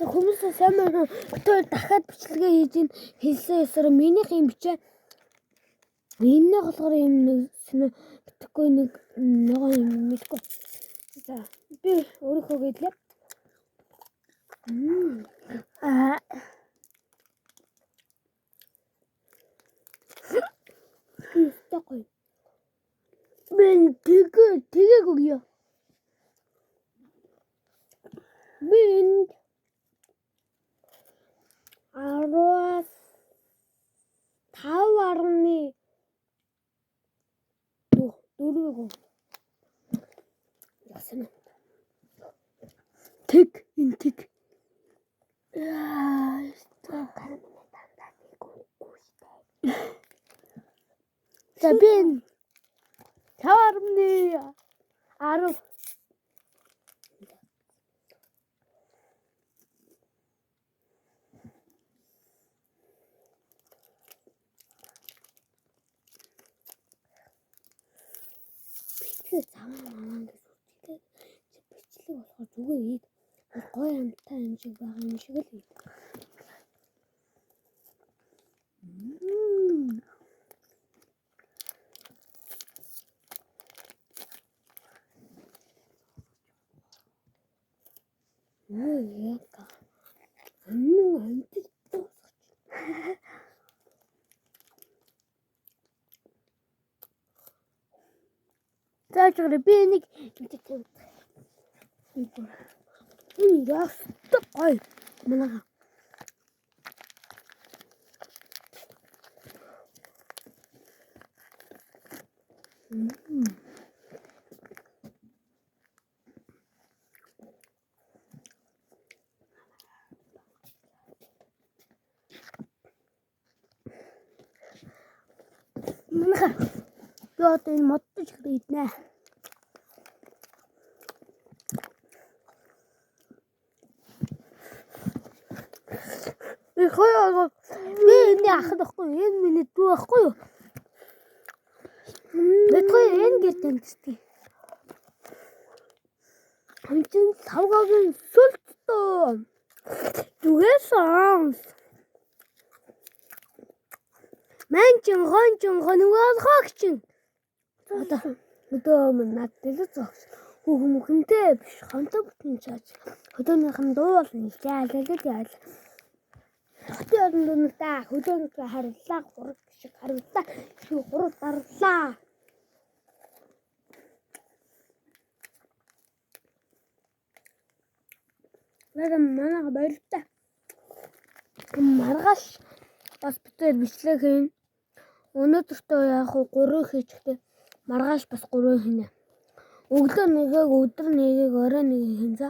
За хүмүүсээ сайн байна уу? Битүүр дахиад бичлэгээ хийж ин хэлсэн ёсоор минийх юм бичээ. Энэнийх болохоор юм нэг битгэхгүй нэг ногоо юм мэдгүй. За би өөрийнхөө гэлээ. Аа. Гоё. Би тэгээ өгье. Би энд 15.4 өгнө. Яасан. Тэг энэ тэг. Яа, за би энэ 5.10. Бичлэг заваа маваа гэж үчилээ. Чи бичлэг болохоор зүгээр ид. Гой амттай юм шиг байгаа юм шиг л ид. Юу яг. Өнөө амтд дуусгач. За жоо би энийг ингэж тавь. Энэ ястаа гоё. Манайха. Манайха. Би одоо энэ модтой чихрээ иднэ. Би хоёр би энэ ах байхгүй энэ миний дүү байхгүй юу? Бид хоёр энэ гэр танилцдаг. Хамчин савгагийн сүлтөө. Зүгээсэн. Манчин хончин хоногоол хогчин. Одоо өдөө өмнө над дэлэг зогс. Хүүхэн мөхөнтэй биш хонтой бүтэн чаач. Хөдөөнийх нь дуу болно жаалалд яал. Хотын олон дүнэлдээ хөдөөнийхөө хариуллаа гурав шиг хариуллаа. Шиг гурав дарлаа. Лага манайха баярлалаа. Маргааш бас битээр бичлэг хийн. Өнөөдөртөө яг хуу 3 хийчихтэй. Маргааш бас 3 хийнэ. Өглөө нэгийг, өдөр нэгийг, орой нэгийг хийн за.